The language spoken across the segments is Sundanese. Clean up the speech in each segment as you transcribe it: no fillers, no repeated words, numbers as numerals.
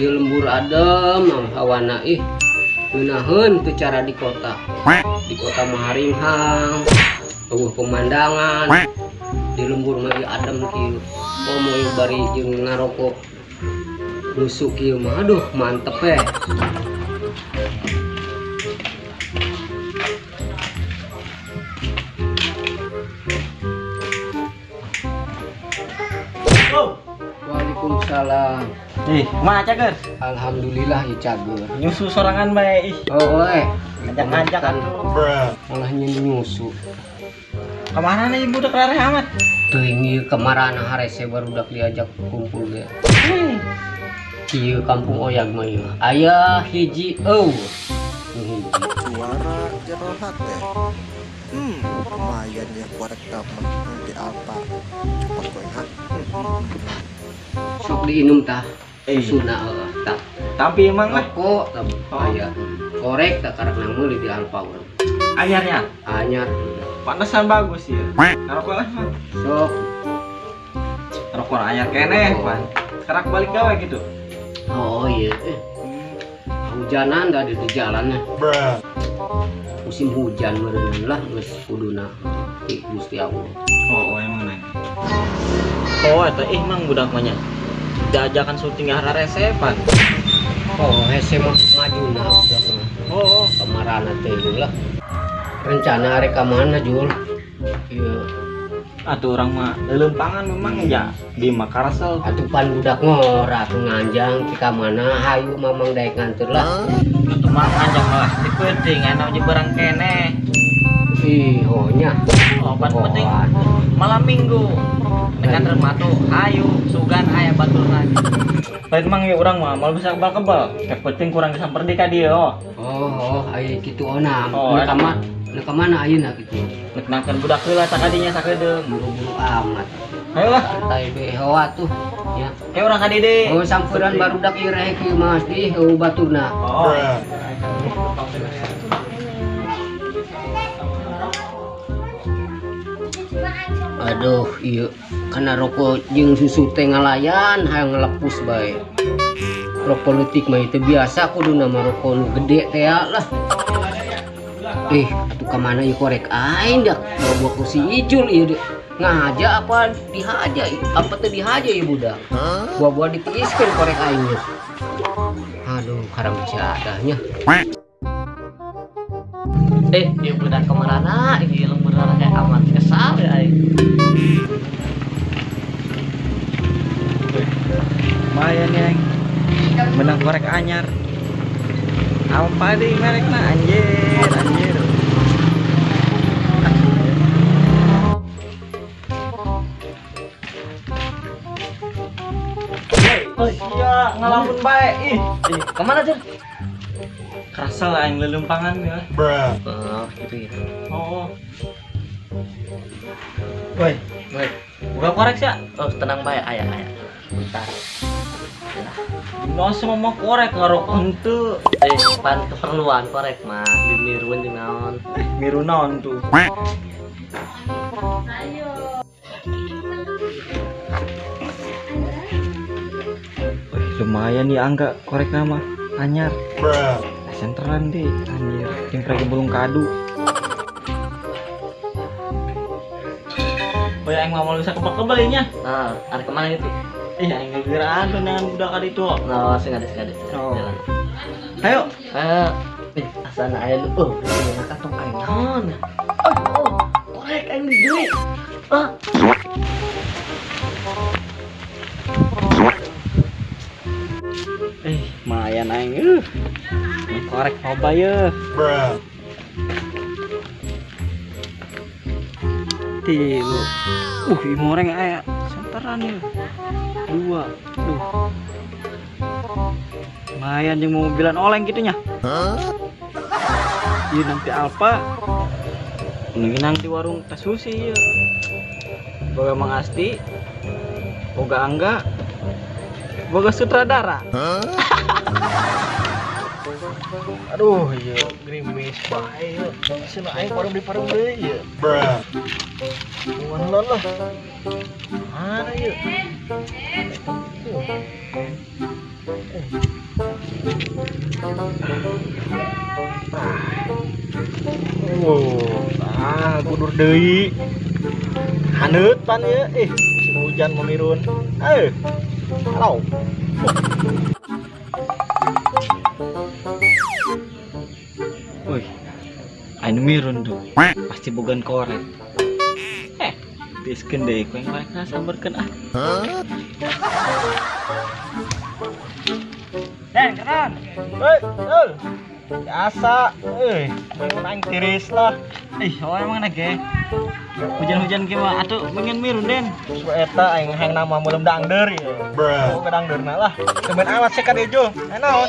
Ieu lembur adem hawana ih. Ngeunaheun teu cara di kota. Di kota mah haringhang, eueuh pemandangan. Di lembur mah ieu adem kieu. Komo ieu bari jeung ngarokok nusuk kieu mah aduh mantep eh. Waalaikumsalam. Ih, kumaha cager? Alhamdulillah ya cager. Nyusu sorangan bae ih. Oh, Ngajak-ngajak atuh. Malah nyusu. Kemana nih budak rareh amat? Teuing ieu kamarana harese barudak diajak kumpul ge. Ieu kampung Oyag mah ieu. Aya hiji eueuh. Hiji. Suara jero hate. Lumayan ya korek dapat nanti Alfa. Cepat kowe ha. Sok diinum tah. Susuna eueuh tah. Tapi emang lah rokok tah aya. Korek tah karak nang meuli di Alfa urang. Anyarnya? Anyar. Pantesan bagus ya. Rokok lah. Sok. Rokok anyar keneh, pan. Karak balik gawe gitu. Oh iya. Hujanan dah di jalannya. Musim hujan meureun lah geus kuduna ti Gusti Allah. Oh, emang nanya. Oh, eta ih mang budak mah nya. Diajakan syuting hararesepan. Oh, hese mah majuna budak mah. Oh, kamarana teh lah. Rencana arek ka mana, Jul? Ieu. Atuh urang mah leuleumpangan memang ya di Makarsel. Atuh pan budak ngora atuh nganjang ti ka mana hayu mamang daek nganteur lah. Atuh mah nganjang lah ti peuting anu jeung barang keneh. Ih, oh nya. Oh, pan penting malam minggu. Dengan rematu hayu sugan aya baturna. Lain mang ieu urang mah moal bisa kebal-kebal. Teh penting kurang disamper di ka dieu. Oh, aya kitu ona. Oh, Nu ka mana? Nu ka mana ayeuna kitu? Nek nangkeun budak heula sakadinya sakedeung. Buru-buru amat. Ayo lah. Santai be hawa tuh. Ya. Kayak urang ka dieu. Oh, samperan barudak ieu rek ieu Mas di heuh baturna. Oh. Aduh, iya karena rokok jeung susu teh ngalayan hayang ngelepus bae. Rokok leutik mah itu biasa kudu nama rokok nu gede teh lah. Atuh ka mana ieu korek aing dak bawa kursi Ijul ieu deh. Ngahaja apa dihaja apa teh dihaja ieu budak. Buah-buah ditiiskeun korek aing nya. Aduh, haram jadahnya. Ieu budak kamarana ieu lembur kayak amat kesal ya aing. Lumayan ya, menang korek anyar. Alfa deh merekna anjir, anjir. Oh iya, ngalamun bae ih. Kemana tuh? Kerasa lah yang lelempangan ya. Bruh. Oh, gitu ya. Oh. Woi, woi. Buka korek sih ya? Oh, tenang bae, ayah, ayah. Bentar. Nggak semua mau korek ngarok henteu. Pan keperluan korek mah di miruan jeung naon. Miru naon tuh. Wih, lumayan nih angka korek nama anyar. Senteran deh anjir, jeung prege bulung kadu. Oh ya, aing mah bisa kebel-kebel nya. Nah, arek kemana itu? Aing gegeraan tuh dengan budak kali itu. Nah, sing ada Oh. jalan. Ayo. Asana aya nu enak katong aing naon. Oh, korek aing dibeli. Ah. Lumayan aing. Korek loba ye. Bruh. Tilu. Ieu moreng aya senteran ye. 2. Duh. Lumayan jeung mobilan oleng gitu nya. Ieu nanti Alfa. Nang di warung tas susi ieu. Boga Mang Asti. Boga Angga. Boga sutradara. Aduh, ieu gerimis bae ieu. Cenah aing pareum di pareum deui ieu. Bruh. Kumaha lah. Mana ieu? Oh, kudur deui. Haneut pan ieu. Ih, musim hujan memirun. Halo. Wih, anu mirun tuh. Pasti bogan korek. Tiiskeun deui ku yang korekna samberkeun ah. Den, keran. Hei, dul. Biasa, euy, aing tiris lah. Ih, oh emang ge. Hujan-hujan ge mah atuh pengen mirun Den. Su eta aing hayang nama meuleum dangdeur ieu. Oh, dangdeurna lah. Temen amat sih ka Dejo. Naon?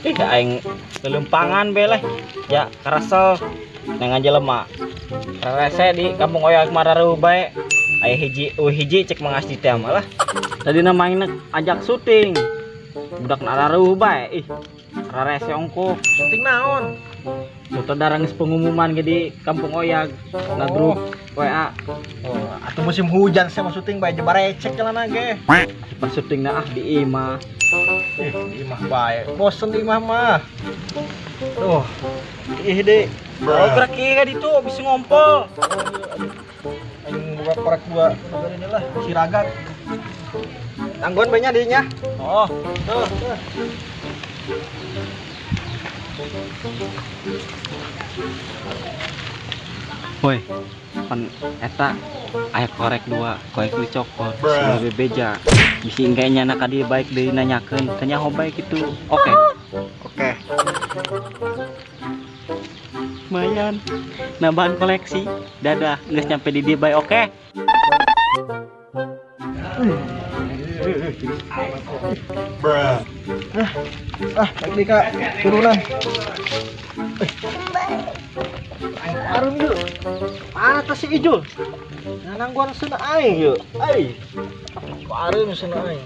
Ih, aing lelempangan be leh. Ya, karasel nang jelema. Rese di kampung Oyak Mararu bae. Aya hiji, eueuh hiji cek Mang Asdi teh mah lah. Tadi nama aing ajak syuting. Budak nararuh bae. Ih, rarese ongkoh. Syuting naon? Sutradara geus pengumuman ge di kampung Oyag na grup WA. Oh, atuh musim hujan saya mau syuting bae barecek jalan ge. Pas syutingna ah di imah. Ih, di imah bae. Bosen di imah mah. Duh. Ih deh. Oh, gerak ieu ka ditu bisa ngompol. Aing buka korek dua. Ini lah siragat. Tangguan banyak dinya. Oh, tuh, tuh. Woi, pan eta aya korek dua, korek dicokot, si bebeja. Bisi engke nyana ka dieu baik deui nanyakeun, teu nyaho bae kitu. Oke. Oke. Lumayan nambahan koleksi. Dadah, geus nyampe di dieu bae oke. Bruh. Ah, balik deui ka turunan. Aing pareum yeuh. Mana teh si Ijul? Nangguan seuneu aing yeuh. Ai. Pareum seuneu aing.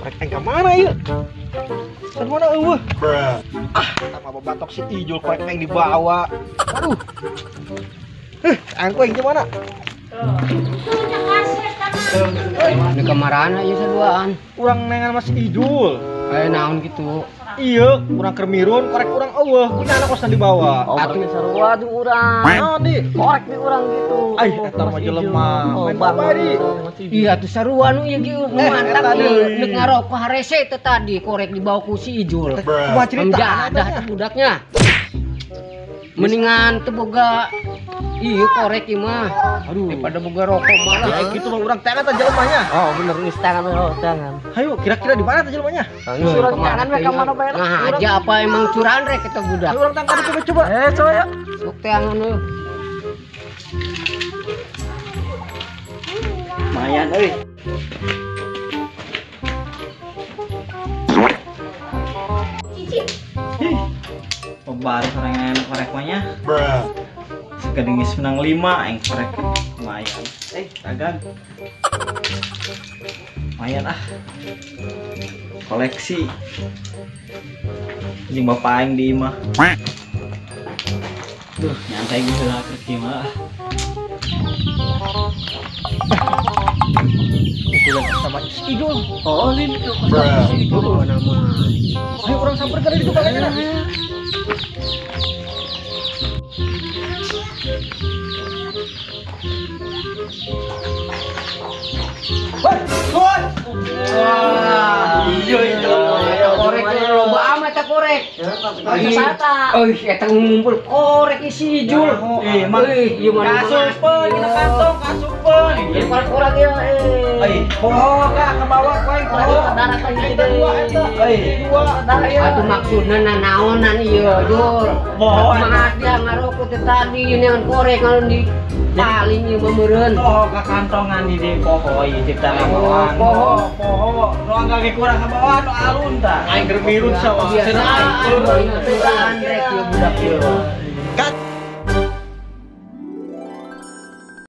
Rek aing ka mana ieu? San mana eueuh? Bruh. Ah, sama babatok si Ijul korek aing dibawa. Aduh. Aing ku aing gimana? Ini kamarana ieu saduaan. Urang nengan Mas Ijul. Aya naon kitu? Iya, urang keur mirun, korek urang eueuh, kunyana anak kosna dibawa. Atuh sarua tuh urang. Naon di? Korek di urang gitu. Ai, eta mah jelema. Main bae di. Iya atuh sarua nu ieu ge nu mantap ieu. Neuk ngarokok harese teh tadi korek dibawa ku si Ijul. Kumaha cerita? Jadah budaknya. Mendingan teu boga iya korek ieu mah. Aduh, daripada boga rokok malah. Ya kitu mah urang tangan teh jelemanya. Oh, bener geus tangan oh, tangan. Hayu, kira-kira di mana teh jelemanya? Urang tangan we ka mana bae. Nah, aja apa emang curan rek eta budak. Urang tangan coba-coba. Coba ya. Sok tangan we. Lumayan euy. Baru sorangan korek mah nya. Bruh. Sekedengis menang 5 aing korek lumayan. Dagang. Lumayan ah. Koleksi. Jeung bapak aing di imah. Duh, nyantai geus heula keur kieu mah. Itu sama si Ijul. Oh, lin itu si Ijul nama. Ayo urang samper ka ditu kayaknya. Wah, iya iya korek loba amat eta korek. Euy, eta ngumpul korek si Ijul. Ih, mah ieu mah kasupeun dina kantong kasupeun. Ieu korek urang ieu. Euy, poho ka ka bawah ku aing poho. Darah teh Eta dua eta. Euy, Dua. Atuh maksudna nanaonan ieu, Jul. Poho. Mah dia ngarokok teh tadi neangan korek ngalun di paling ieu mah meureun. Poho ka kantongan di dieu poho ieu cipta Oh, poho. Poho, nu angga ge kurang ka bawah nu alun tah. Aing keur mirut sawa. Biasaan, curan rek ieu budak ieu.